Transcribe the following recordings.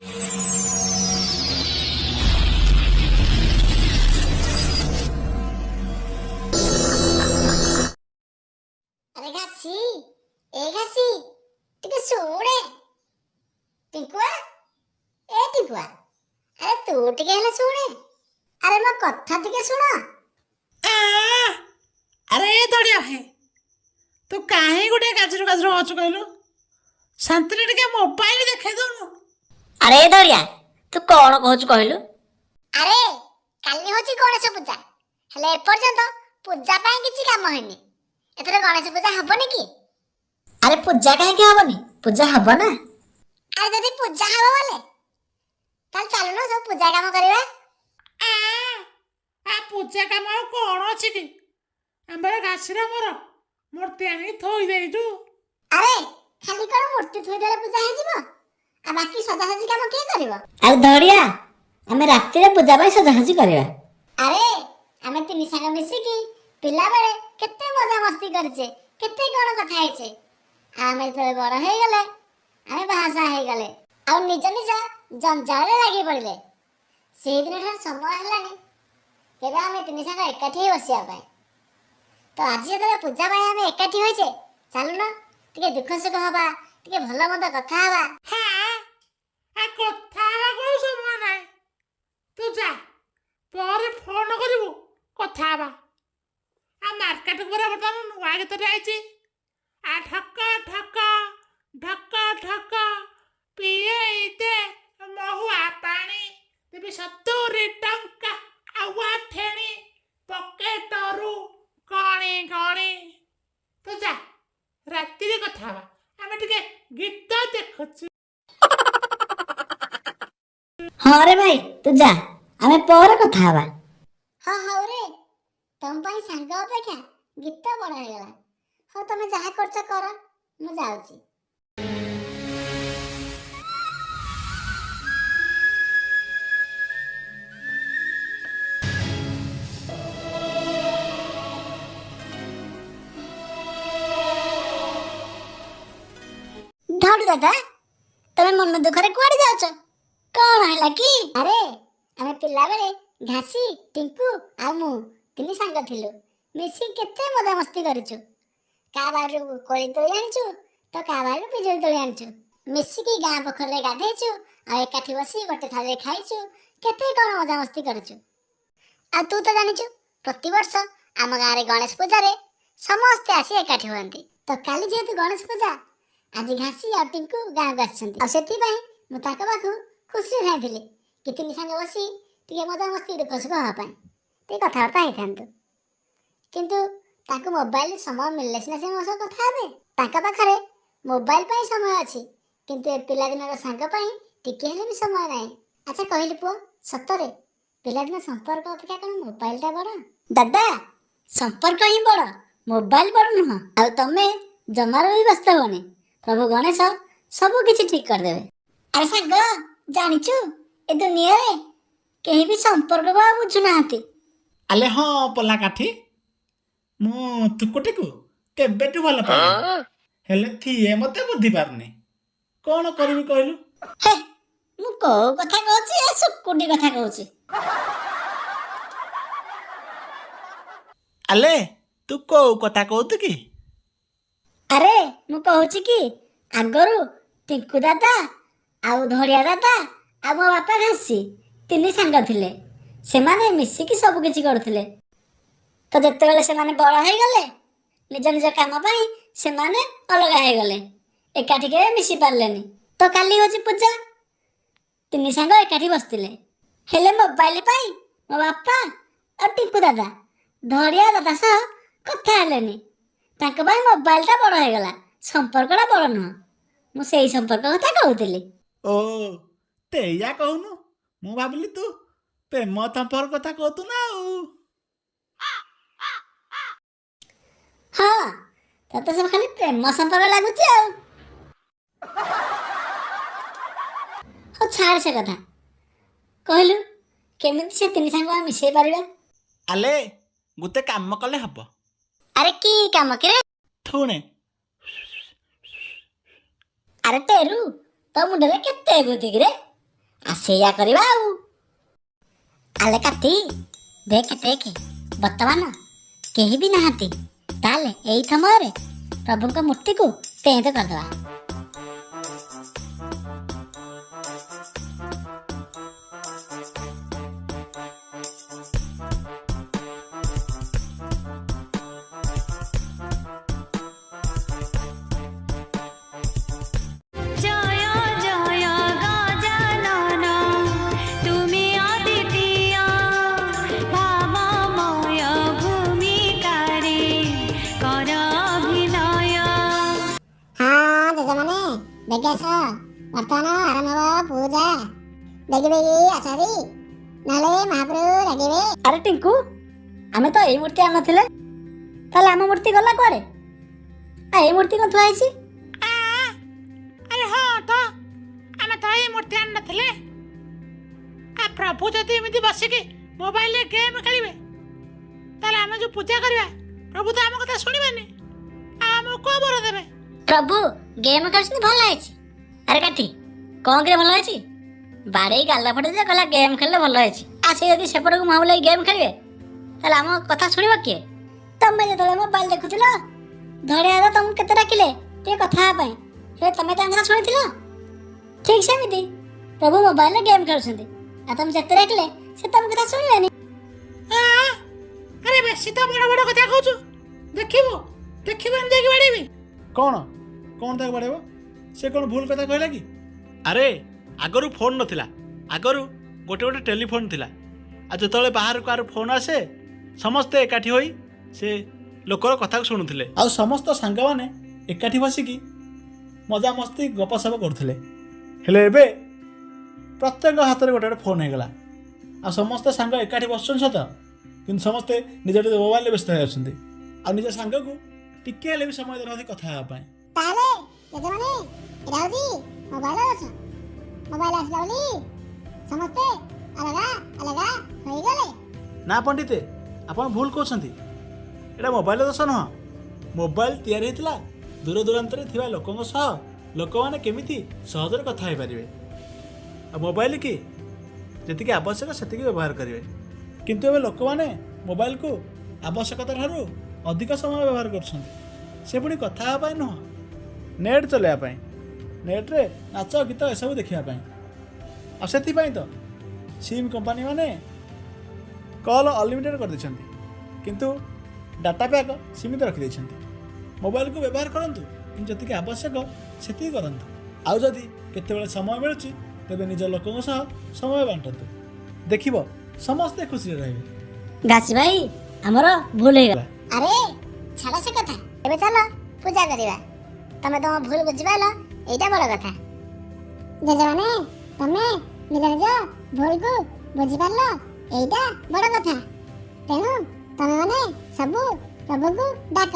ଆରେ ଘାସି, ଏ ଘାସି, ଟିକେ ଶୁଣେ। ଟିଙ୍କୁଆ, ଏ ଟିଙ୍କୁଆ, ଆରେ ତୁ ଟିକେ ହେଲେ ଶୁଣେ। ଆରେ ମୋ କଥା ଟିକେ ଶୁଣ। ଆ, ଆରେ ଏ ଦଳିଆ ଭାଇ, ତୁ କାହିଁ ଗୋଟେ ଗାଜରୁ ଗାଜରୁ ହଉଛୁ କହିଲୁ? ଶାନ୍ତିରେ ଟିକେ ମୋବାଇଲ ଦେଖେଇ ଦଉନୁ। ଆରେ ଏ ଧରିଆ, ତୁ କଣ କହୁଛୁ କହିଲୁ? ଆରେ କାଲି ହଉଛି ଗଣେଶ ପୂଜା, ହେଲେ ଏପର୍ଯ୍ୟନ୍ତ ପୂଜା ପାଇଁ କିଛି କାମ ହେଇନି। ଏଥର ଗଣେଶ ପୂଜା ହବନି କି? ଆରେ ପୂଜା କାହିଁକି ହବନି? ପୂଜା ହବ ନା। ଆରେ ଯଦି ପୂଜା ହବ ବୋଲେ ତାହେଲେ ଚାଲୁନ ସବୁ ପୂଜା କାମ କରିବା। ଆ ଆ ପୂଜା କାମ ଆଉ କଣ ଅଛି କି? ଆମ୍ଭର ଘାସିର ମୋର ମୂର୍ତ୍ତି ଆଣିକି ଥୋଇ ଦେଇଛୁ। ଆରେ ଖାଲି କଣ ମୂର୍ତ୍ତି ଥୋଇଦେଲେ ପୂଜା ହେଇଯିବ? ଆଉ ବାକି ସଜାସଜି କାମ କିଏ କରିବ? ଆଉ ଧରିଆ, ଆମେ ରାତିରେ ପୂଜା ପାଇଁ ସଜାସଜି କରିବା। ଆରେ ଆମେ ତିନି ସାଙ୍ଗ ମିଶିକି ପିଲାବେଳେ କେତେ ମଜା ମସ୍ତି କରିଛେ, କେତେ କଣ କଥା ହେଇଛେ। ଆଉ ଆମେ ଯେତେବେଳେ ବଡ ହେଇଗଲେ, ଆମେ ବାହାସାହା ହେଇଗଲେ ଆଉ ନିଜ ନିଜ ଜଞ୍ଜାଳରେ ଲାଗି ପଡ଼ିଲେ। ସେଇଦିନ ଠାରୁ ସମୟ ହେଲାନି କେବେ ଆମେ ତିନି ସାଙ୍ଗ ଏକାଠି ହେଇ ବସିବା ପାଇଁ। ତ ଆଜି ଯେତେବେଳେ ପୂଜା ପାଇଁ ଆମେ ଏକାଠି ହୋଇଛେ, ଚାଲୁନ ଟିକେ ଦୁଃଖ ସୁଖ ହବା, ଟିକେ ଭଲ ମନ୍ଦ କଥା ହବା। ହଁ, ଆ କଥା ହେବାକୁ ଆଉ ସମୟ ନାହିଁ। ତୁ ଯା, ପରେ ଫୋନ କରିବୁ, କଥା ହେବା। ଆଉ ମାର୍କେଟ ଉପରେ ବର୍ତ୍ତମାନ ନୂଆ ଗୀତଟେ ଆଇଛି। ଆ ଠକ ଠକ ଢକ ଠକ ପିଏଇ ଦେ ମହୁଆ ପାଣି, ଦେବି 70 ଟଙ୍କା ଆଉ ଆଠେଣି, ପକେଟରୁ ଗଣି ଗଣି। ତୁ ଯା, ରାତିରେ କଥା ହେବା, ଆମେ ଟିକେ ଗୀତ ଦେଖୁଛୁ। ହଁ ରେ ଭାଇ, ତୁ ଯା, ଆମେ ପରେ କଥା ହବା। ହଁ, ହଉ ରେ, ତମ ପାଇଁ ସାଙ୍ଗ ଅପେକ୍ଷା ଗୀତ ବଡ ହେଇଗଲା। ହଉ, ତମେ ଯାହା କରୁଛ କର, ମୁଁ ଯାଉଛି। ଧଡୁ ଦାଦା, ତମେ ମନ ଦୁଃଖରେ କୁଆଡେ ଯାଉଛ? କଣ ହେଲା କି? ଆରେ ଆମେ ପିଲାବେଳେ ଘାସି, ଟିଙ୍କୁ ଆଉ ମୁଁ ତିନି ସାଙ୍ଗ ଥିଲୁ। ମିଶିକି କେତେ ମଜାମସ୍ତି କରିଛୁ। କାହା ବାଡ଼ିରୁ କୋଳି ତୋଳି ଆଣିଛୁ ତ କାହା ବାଡ଼ିରୁ ପିଜୁଳି ତୋଳି ଆଣିଛୁ। ମିଶିକି ଗାଁ ପୋଖରୀରେ ଗାଧେଇଛୁ ଆଉ ଏକାଠି ବସି ଗୋଟେ ଥାଳିରେ ଖାଇଛୁ। କେତେ କଣ ମଜାମସ୍ତି କରିଛୁ। ଆଉ ତୁ ତ ଜାଣିଛୁ, ପ୍ରତିବର୍ଷ ଆମ ଗାଁରେ ଗଣେଶ ପୂଜାରେ ସମସ୍ତେ ଆସି ଏକାଠି ହୁଅନ୍ତି। ତ କାଲି ଯେହେତୁ ଗଣେଶ ପୂଜା, ଆଜି ଘାସି ଆଉ ଟିଙ୍କୁ ଗାଁକୁ ଆସିଛନ୍ତି ଆଉ ସେଥିପାଇଁ ମୁଁ ତାଙ୍କ ପାଖକୁ ଖୁସିରେ ଯାଇଥିଲି କି ତିନି ସାଙ୍ଗ ବସି ଟିକେ ମଜାମସ୍ତି, ଦୁଃଖ ସୁଖ ହେବା ପାଇଁ ଟିକେ କଥାବାର୍ତ୍ତା ହେଇଥାନ୍ତୁ। କିନ୍ତୁ ତାଙ୍କୁ ମୋବାଇଲ ସମୟ ମିଳିଲେ ସିନା ସେ ମୋ ସହ କଥା ହେବେ। ତାଙ୍କ ପାଖରେ ମୋବାଇଲ ପାଇଁ ସମୟ ଅଛି, କିନ୍ତୁ ଏ ପିଲାଦିନର ସାଙ୍ଗ ପାଇଁ ଟିକେ ହେଲେ ବି ସମୟ ନାହିଁ। ଆଚ୍ଛା କହିଲି ପୁଅ, ସତରେ ପିଲାଦିନ ସମ୍ପର୍କ ଅପେକ୍ଷା କଣ ମୋବାଇଲଟା ବଡ଼? ଦାଦା, ସମ୍ପର୍କ ହିଁ ବଡ଼, ମୋବାଇଲ ବଡ଼ ନୁହଁ। ଆଉ ତମେ ଜମାରୁ ବି ବ୍ୟସ୍ତ ହୁଅନି, ପ୍ରଭୁ ଗଣେଶ ସବୁ କିଛି ଠିକ କରିଦେବେ। ଆରେ ସାଙ୍ଗ, ଜାଣିଛୁ, ଏ ଦୁନିଆରେ କେହି ବି ସମ୍ପର୍କକୁ ଆଉ ବୁଝୁନାହାନ୍ତି। ଆଲେ ହଁ ପଲା କାଠି, ମୁଁ ତୁକୁଟିକୁ କେବେଠୁ ଭଲ ପାଏ, ହେଲେ ଥିଏ ମତେ ବୁଝି ପାରୁନି। କଣ କରିବି କହିଲୁ? ହେ, ମୁଁ କୋଉ କଥା କହୁଛି, ଏ ସୁକୁଟି କଥା କହୁଛି। ଆଲେ ତୁ କୋଉ କଥା କହୁଛୁ କି? ଆରେ ମୁଁ କହୁଛି କି ଆଗରୁ ଟିଙ୍କୁ ଦାଦା ଆଉ ଧଡ଼ିଆ ଦାଦା ଆଉ ମୋ ବାପା ଘାସି ତିନି ସାଙ୍ଗ ଥିଲେ। ସେମାନେ ମିଶିକି ସବୁ କିଛି କରୁଥିଲେ। ତ ଯେତେବେଳେ ସେମାନେ ବଡ଼ ହେଇଗଲେ, ନିଜ ନିଜ କାମ ପାଇଁ ସେମାନେ ଅଲଗା ହେଇଗଲେ, ଏକାଠି କେବେ ମିଶି ପାରିଲେନି। ତ କାଲି ହେଉଛି ପୂଜା, ତିନି ସାଙ୍ଗ ଏକାଠି ବସିଥିଲେ, ହେଲେ ମୋବାଇଲ ପାଇଁ ମୋ ବାପା ଆଉ ଟିଙ୍କୁ ଦାଦା ଧଡ଼ିଆ ଦାଦା ସହ କଥା ହେଲେନି। ତାଙ୍କ ପାଇଁ ମୋବାଇଲଟା ବଡ଼ ହେଇଗଲା, ସମ୍ପର୍କଟା ବଡ଼ ନୁହଁ। ମୁଁ ସେଇ ସମ୍ପର୍କ କଥା କହୁଥିଲି। ଓ, ତେଇଆ କହୁନୁ। ମୁଁ ଭାବିଲି ତୁ ପ୍ରେମ ସମ୍ପର୍କ କଥା କହୁଛୁ ନା ଆଉ। ହଁ, ତତେ ସବୁ ଖାଲି ପ୍ରେମ ସମ୍ପର୍କ ଲାଗୁଛି ଆଉ। ହଉ ଛାଡ଼ ସେ କଥା, କହିଲୁ କେମିତି ସେ ତିନି ସାଙ୍ଗ ଆମେ ମିଶେଇ ପାରିବା? ଆଲେ ଗୋଟେ କାମ କଲେ ହବ। ଆରେ କି କାମ କିରେ? ଥୁଣେ। ଆରେ ଟେରୁ, ତୋ ମୁଣ୍ଡରେ କେତେ ବୁଦ୍ଧି କିରେ? ଆଉ ସେଇଆ କରିବା ଆଉ। ଆଲେ କାତି, ଦେଖେ ଦେଖେ, ବର୍ତ୍ତମାନ କେହି ବି ନାହାନ୍ତି। ତାହେଲେ ଏଇ ସମୟରେ ପ୍ରଭୁଙ୍କ ମୂର୍ତ୍ତିକୁ ତେଁତ କରିଦେବା। ଜୟ ଜୟ ଗଜାନନ ତୁମେ ଅଦ୍ୱିତୀୟ ଭାବମୟ ଭୂମିକାରେ କର ଅଭିନୟ। ହଁ ଜେଜେମାନେ, ବେଗି ଆସ, ବର୍ତ୍ତମାନ ଆରମ୍ଭ ହେବ ପୂଜା। ବେଗି ବେଗି ଆସ ଭାରି, ନହେଲେ ମହାପ୍ରଭୁ ରାଗିବେ। ଆରେ ଟିଙ୍କୁ, ଆମେ ତ ଏଇ ମୂର୍ତ୍ତି ଆଣିନଥିଲେ, ତାହେଲେ ଆମ ମୂର୍ତ୍ତି ଗଲା କୁଆଡ଼େ? ଆ ଏଇ ମୂର୍ତ୍ତି କ'ଣ ଥୁଆ ହେଇଛି? ଆ, ଆରେ ହଁ ତ, ଆମେ ତ ଏଇ ମୂର୍ତ୍ତି ଆଣିନଥିଲେ। ଆ ପ୍ରଭୁ ଯଦି ଏମିତି ବସିକି ମୋବାଇଲରେ ଗେମ୍ ଖେଳିବେ, ତାହେଲେ ଆମେ ଯୋଉ ପୂଜା କରିବା, ପ୍ରଭୁ ତ ଆମ କଥା ଶୁଣିବେନି, ଆଉ ଆମକୁ କୋଉ ବର ଦେବେ? ପ୍ରଭୁ ଗେମ୍ ଖେଳୁଛନ୍ତି, ଭଲ ହେଇଛି। ଆରେ କାଠି, କ'ଣ କିରେ ଭଲ ହେଇଛି? ବାଡ଼େଇ ଗାଲ ଫଟେଇ ଦେଲେ, କହିଲା ଗେମ୍ ଖେଳିଲେ ଭଲ ହେଇଛି। ଆଉ ସେ ଯଦି ସେପଟକୁ ମୁହଁ ବୁଲେଇ ଗେମ୍ ଖେଳିବେ, ତାହେଲେ ଆମ କଥା ଶୁଣିବ କିଏ? ତମେ ଯେତେବେଳେ ମୋବାଇଲ ଦେଖୁଥିଲ, ଧଡ଼ିଆ ଦାଦା ତମକୁ କେତେ ଡାକିଲେ ଟିକେ କଥା ହେବା ପାଇଁ, ହେଲେ ତମେ ତାଙ୍କ କଥା ଶୁଣିଥିଲ? ଠିକ୍ ସେମିତି ପ୍ରଭୁ ମୋବାଇଲରେ ଗେମ୍ ଖେଳୁଛନ୍ତି, ଆଉ ତମେ ଯେତେ ଡାକିଲେ ସେ ତମ କଥା ଶୁଣିବେନି। ଆ, ଆରେ ବେଶୀ ତ ବଡ଼ ବଡ଼ କଥା କହୁଛୁ, ଦେଖିବୁ ଦେଖିବୁ, ଏମିତି ଯାଇକି ବାଡ଼େଇବି। କ'ଣ କ'ଣ ତାକୁ ବାଡ଼େଇବ? ସେ କ'ଣ ଭୁଲ କଥା କହିଲା କି? ଆରେ ଆଗରୁ ଫୋନ୍ ନଥିଲା, ଆଗରୁ ଗୋଟେ ଗୋଟେ ଟେଲିଫୋନ୍ ଥିଲା। ଆଉ ଯେତେବେଳେ ବାହାରକୁ କାହାର ଫୋନ୍ ଆସେ, ସମସ୍ତେ ଏକାଠି ହୋଇ ସେ ଲୋକର କଥାକୁ ଶୁଣୁଥିଲେ, ଆଉ ସମସ୍ତ ସାଙ୍ଗମାନେ ଏକାଠି ବସିକି ମଜାମସ୍ତି ଗପସପ କରୁଥିଲେ। ହେଲେ ଏବେ ପ୍ରତ୍ୟେକ ହାତରେ ଗୋଟେ ଗୋଟେ ଫୋନ୍ ହେଇଗଲା, ଆଉ ସମସ୍ତେ ସାଙ୍ଗ ଏକାଠି ବସୁଛନ୍ତି ସତ, କିନ୍ତୁ ସମସ୍ତେ ନିଜ ନିଜ ମୋବାଇଲରେ ବ୍ୟସ୍ତ ହେଇଯାଉଛନ୍ତି, ଆଉ ନିଜ ସାଙ୍ଗକୁ ଟିକେ ହେଲେ ବି ସମୟ ଦେଉନାହାନ୍ତି କଥା ହେବା ପାଇଁ। ତାହେଲେ ଜେଜେମାନେ, ଏଇଟା ହେଉଛି ମୋବାଇଲ ଦୋଷ। ମୋବାଇଲ ଆସିଲା ବୋଲି ସମସ୍ତେ ଅଲଗା ଅଲଗା ହୋଇଗଲେ। ନା ପଣ୍ଡିତେ, ଆପଣ ଭୁଲ କହୁଛନ୍ତି। ଏଇଟା ମୋବାଇଲର ଦୋଷ ନୁହଁ। ମୋବାଇଲ ତିଆରି ହେଇଥିଲା ଦୂର ଦୂରାନ୍ତରେ ଥିବା ଲୋକଙ୍କ ସହ ଲୋକମାନେ କେମିତି ସହଜରେ କଥା ହେଇପାରିବେ, ଆଉ ମୋବାଇଲ କି ଯେତିକି ଆବଶ୍ୟକ ସେତିକି ବ୍ୟବହାର କରିବେ। କିନ୍ତୁ ଏବେ ଲୋକମାନେ ମୋବାଇଲକୁ ଆବଶ୍ୟକତା ଠାରୁ ଅଧିକ ସମୟ ବ୍ୟବହାର କରୁଛନ୍ତି। ସେ ପୁଣି କଥା ହେବା ପାଇଁ ନୁହଁ, ନେଟ୍ ଚଲାଇବା ପାଇଁ, ନେଟ୍ରେ ନାଚ ଗୀତ ଏସବୁ ଦେଖିବା ପାଇଁ। ଆଉ ସେଥିପାଇଁ ତ ସିମ୍ କମ୍ପାନୀ ମାନେ କଲ୍ ଅନଲିମିଟେଡ଼ କରିଦେଇଛନ୍ତି, କିନ୍ତୁ ଡାଟା ପ୍ୟାକ୍ ସୀମିତ ରଖିଦେଇଛନ୍ତି। ମୋବାଇଲକୁ ବ୍ୟବହାର କରନ୍ତୁ, କିନ୍ତୁ ଯେତିକି ଆବଶ୍ୟକ ସେତିକି କରନ୍ତୁ। ଆଉ ଯଦି କେତେବେଳେ ସମୟ ମିଳୁଛି, ତେବେ ନିଜ ଲୋକଙ୍କ ସହ ସମୟ ବାଣ୍ଟନ୍ତୁ, ଦେଖିବ ସମସ୍ତେ ଖୁସିରେ ରହିବେ। ଘାସି ଭାଇ, ଆମର ଭୁଲ ହେଇଗଲା। ଆରେ ଛାଡ଼ ସେ କଥା, ଏବେ ଚାଲ ପୂଜା କରିବା। ତମେ ତମ ଭୁଲ ବୁଝିପାରିଲ, ଏଇଟା ବଡ଼ କଥା। ଜେଜେମାନେ, ତମେ ନିଜ ନିଜ ଭୁଲକୁ ବୁଝିପାରିଲ, ଏଇଟା ବଡ଼ କଥା। ତେଣୁ ତମେମାନେ ସବୁ ପ୍ରଭୁଙ୍କୁ ଡାକ,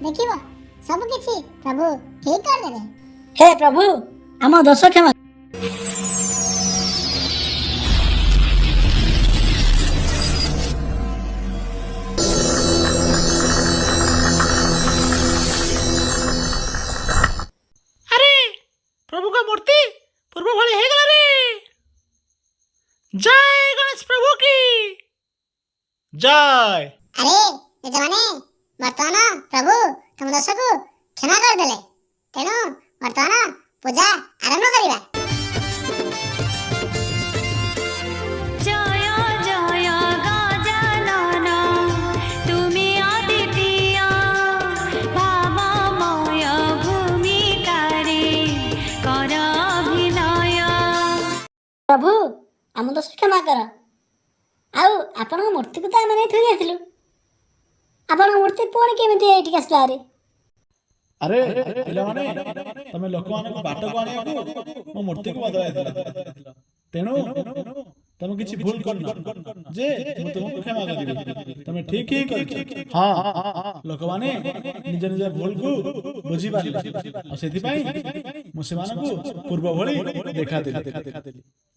ଦେଖିବ ସବୁ କିଛି ପ୍ରଭୁ ଠିକ କରିଦେବେ। ହେ ପ୍ରଭୁ, ଆମ ଦୋଷ କ୍ଷମା। ଆରେ ପ୍ରଭୁଙ୍କ ମୂର୍ତ୍ତି ପୂର୍ବ ଭଳି ହେଇଗଲା ରେ! ଜୟ ଗଣେଶ ପ୍ରଭୁ କି ଜୟ! ଆରେ ଜେଜେମାନେ, ବର୍ତ୍ତମାନ ପ୍ରଭୁ ତମ ଦୋଷକୁ କ୍ଷମା କରିଦେଲେ, ତେଣୁ ବର୍ତ୍ତମାନ ପୂଜା ଆରମ୍ଭ କରିବା। ଜୟ ଜୟ ଗଜାନନ ତୁମେ ଅଦ୍ୱିତୀୟ ଭାବମୟ ଭୂମିକାରେ କର ଅଭିନୟ। ପ୍ରଭୁ, ଆମ ଦୋଷ କ୍ଷମା କର। ଆଉ ଆପଣଙ୍କ ମୂର୍ତ୍ତିକୁ ତ ଆମେ ନେଇ ଥୋଇ ଦେଇଥିଲୁ, ଆପଣଙ୍କ ମୂର୍ତ୍ତି ପୁଣି କେମିତି ଏଇଠିକି ଆସିଲା ଆରେ? ଆରେ ପିଲାମାନେ, ତମେ ଲୋକମାନଙ୍କୁ ବାଟକୁ ଆଣିବାକୁ ମୋ ମୂର୍ତ୍ତିକୁ ବଦଳାଇଥିଲ, ତେଣୁ ତମେ କିଛି ଭୁଲ କରିନ ଯେ ମୁଁ ତୁମକୁ କ୍ଷମା କରିବି। ତମେ ଠିକ ହିଁ କରିଛ। ହଁ, ଲୋକମାନେ ନିଜ ନିଜ ଭୁଲକୁ ବୁଝିପାରିଲେ, ଆଉ ସେଥିପାଇଁ ମୁଁ ସେମାନଙ୍କୁ ପୂର୍ବ ଭଳି ଦେଖାଦେଲି।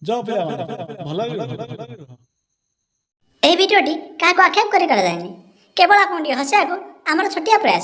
ଯାଅ ପିଲାମାନେ, ଭଲରେ ରୁହ। ଏହି ଭିଡ଼ିଓଟି କାହାକୁ ଆକ୍ଷେପ କରି କରାଯାଇନି, କେବଳ ଆପଣ ଟିକେ ହସିବାକୁ ଆମର ଛୋଟିଆ ପ୍ରୟାସ।